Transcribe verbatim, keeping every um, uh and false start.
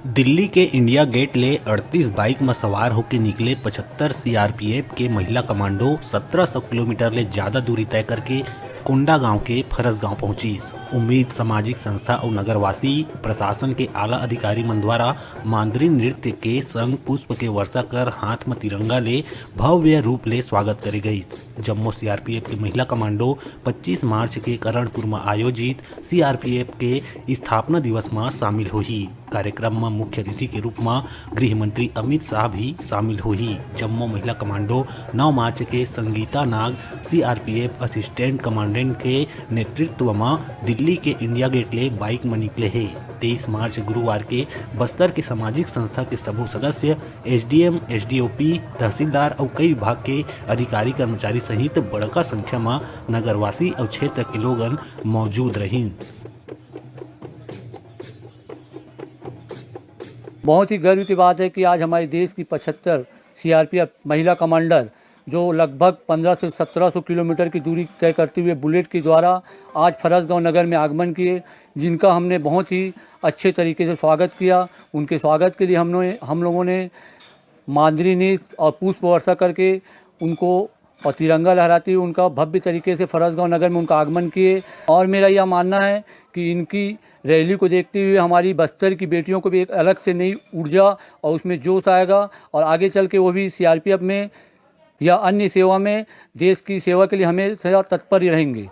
दिल्ली के India gate ले अड़तीस बाइक म सवार होके निकले पचहत्तर सीआरपीएफ के महिला कमांडो सत्रह सौ किलोमीटर ले ज्यादा दूरी तय करके कोंडागांव के फरसगांव पहुंचिस। उम्मीद सामाजिक संस्था अउ नगरवासी प्रशासन के आला अधिकारी मन द्वारा मांदरी नृत्य के संग पुष्प के वर्षा कर हाथ म तिरंगा ले भव्य रूप ले स्वागत करे गइस। जम्मो सीआरपीएफ के महिला कमांडो पच्चीस मार्च के करणपुर म आयोजित सीआरपीएफ के स्थापना दिवस म शामिल होही। कार्यक्रम म मुख्य अतिथि के रूप म गृह मंत्री अमित शाह भी शामिल होही। जम्मो महिला कमांडो नौ मार्च के संगीता नाग सीआरपीएफ असिस्टेंट कमांडेंट के नेतृत्व म दिल्ली के इंडिया गेट ले बाइक म निकले हे। तेईस मार्च गुरुवार के बस्तर के सामाजिक संस्था के सबो सदस्य, एसडीएम, एसडीओपी, तहसीलदार अउ कई विभाग के अधिकारी कर्मचारी सहित बड़का संख्या म नगरवासी अउ क्षेत्र के लोगन मौजूद रहिन। बहुत ही गर्व की बात है कि आज हमारे देश की पचहत्तर सीआरपीएफ महिला कमांडर, जो लगभग पन्द्रह से सत्रह सौ किलोमीटर की दूरी तय करते हुए बुलेट के द्वारा आज फरसगांव नगर में आगमन किए, जिनका हमने बहुत ही अच्छे तरीके से स्वागत किया। उनके स्वागत के लिए हमने हम लोगों ने मांदरी नृत्य और पुष्प वर्षा करके उनको और तिरंगा लहराते हुए उनका भव्य तरीके से फरसगांव नगर में उनका आगमन किए। और मेरा यह मानना है कि इनकी रैली को देखते हुए हमारी बस्तर की बेटियों को भी एक अलग से नई ऊर्जा और उसमें जोश आएगा और आगे चल के वो भी सीआरपीएफ में या अन्य सेवा में देश की सेवा के लिए हमेशा तत्पर रहेंगे।